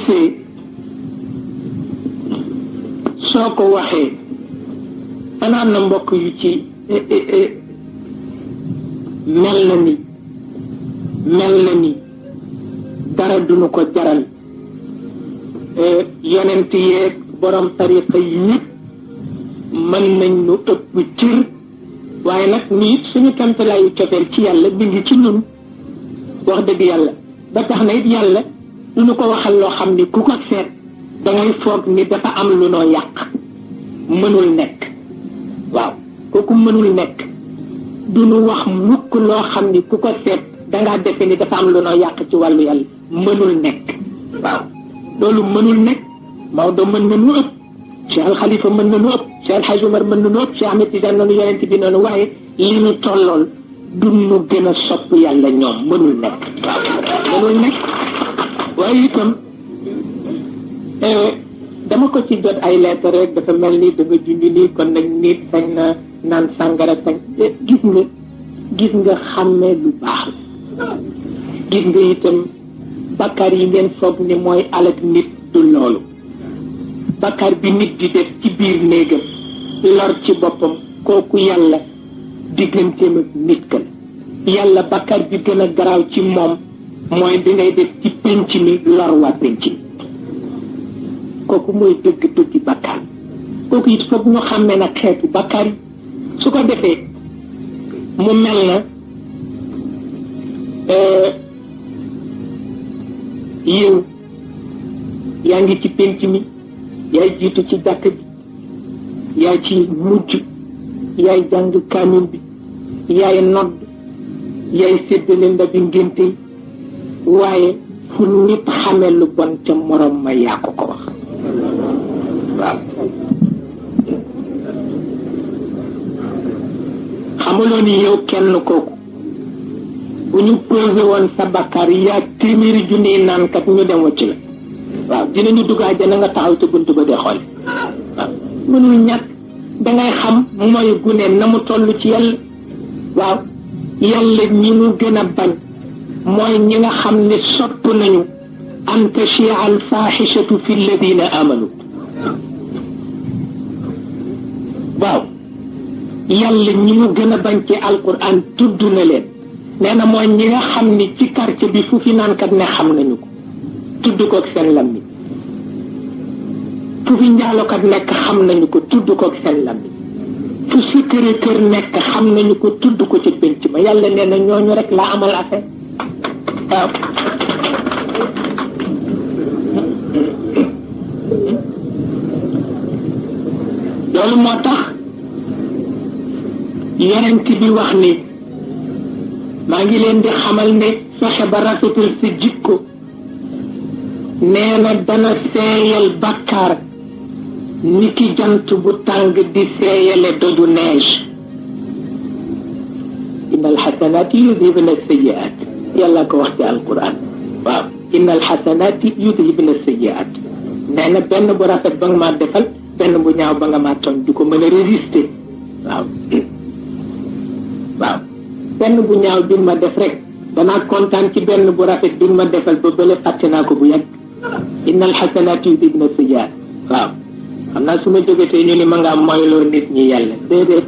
gisee soo ko waxee anaan na mbokk yu ci mel na ni dara duñu ko jaral yonent yeeg borom tariqa yi ñëpp mën nañ nu ëpp cër waaye nag nit suñu kamtalaayu cofeel ci yàlla bi ngi ci ñun wax dëgg yàlla ba tax na it yàlla du ñu ko waxal loo xam ni ku ko seet dangay foog ni dafa am lu noo yàq mënul nekk waaw kooku mënul nekk du ñu wax mukk loo xam ni ku ko seet dangaa defe ni dafa am lu noo yàq ci wàllu yàlla mënul nekk waaw loolu mënul nekk Maodo mën na nu ëpp Cheikh Al Khalifa mën na nu ëpp Cheikh El Hadj Omar mën na nu ëpp Cheikh Ahmed Tidiane noonu yonent bi noonu waaye li ñu tollool du nu gën a sopp yàlla ñoom mënul nekk waaw mënul nekk waaye itam dama ko ci jot ay lettre rek dafa mel ni da nga junj nii kon nag nit sañ na naan sàngara sañ gis nga xàmmee lu baax la gis nga itam bakkaar yi ngeen foog ni mooy alak nit du loolu bakkaar bi nit di def ci biir néegam lor ci boppam kooku yàlla digganteem ak nit ka yàlla bakkaar bi gën a garaaw ci moom mooy bi ngay def ci penc mi lor waa penc mi kooku mooy dëgg-dëgg bakkaar kooku it foog ñu xàmmee nag xeetu bakkaar yi su ko defee mu mel na yow yaa ngi ci penc mi yaay jiitu ci jàkk bi yaay ci mujj yaay jàng kaamil bi yaay nodd yaay séddale ndabi ngénte yi waaye fu nit xamee lu bon ca morom ma yaa ko wax waaw xamuloo ni yow kenn kooku bu ñu posé woon sa bakkaar yaa téeméeri junniy naankat ñu dem wacc la waaw dinañu dugg àjjana nga taxaw ca bunt ba dee xool waaw mënul ñàkk dangay xam mooy gune na mu toll ci yàlla waaw yàlla ñi mu gën a bañ mooy ñi nga xam ne sopp nañu an tashia al faaxishatu fi alladina amanu waaw yàlla ñi mu gën a bañ ci alquran tudd na leen nee na mooy ñi nga xam ni ci quartier bi fu fi naankat ne xam nañu ko tudd ko ak seen lammi fu fi njaalokat nekk xam nañu ko tudd ko ak seen lammi fu si kër nekk xam nañu ko tudd ko ci penc ma yàlla nee na ñooñu rek laa amal affaire waaw loolu moo tax yonent bi wax ni maa ngi leen di xamal ne fexe ba rafetal sa jikko nee na dana seeyal bakkaar ni ki jant bu tàng di seeyale doju neige inna alxasanaati yudhibna sayyi'aat yàlla ko wax ci alquran waaw inna alxasanaati yudhibna sayyi'aat nee na benn bu rafet ba nga maa defal benn bu ñaaw ba nga maa tooñ du ko mën a résister waaw waaw benn bu ñaaw bi ma def rek danaa kontaan ci benn bu rafet bi ma defal ba bële fàtte naa ko bu yàgg inna alxasanaati yudhibna sayyi'aat waaw xam naa su ma jógetee ñu ni ma ngaa moyloo nit ñi yàlla déedéet